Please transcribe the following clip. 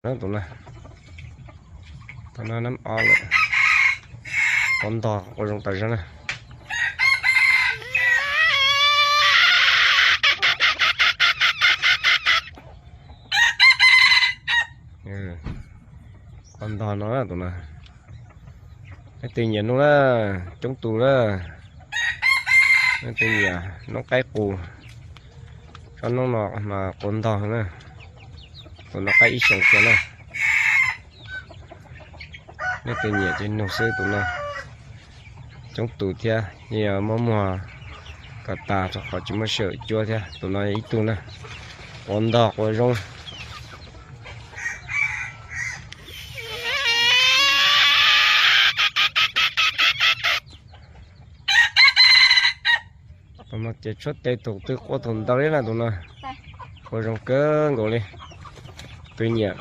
Tus no, tus no nab ob lawm. Quav ntog quav zoo tas zog na. Quav ntog no tus no. Leej twg nyiam noj na, coob tus na. Leej twg nyiam noob qaib qus, tsob noob no mas quav ntog na. Tus no qaib ib xyoos kiag na. Leej twg nyiam ces nug xwb tus no. Coob tus thiab, yeej muab muag kom tas rau qhov tsis muaj sij hawm cuab thiab. Tus no ib tug na, quav ntog quav zoo. Tus no ces tshuab tes thaum twg qua thaum ntawd li na tus no. Qua zoo kawg nkaus li. Tus nyiam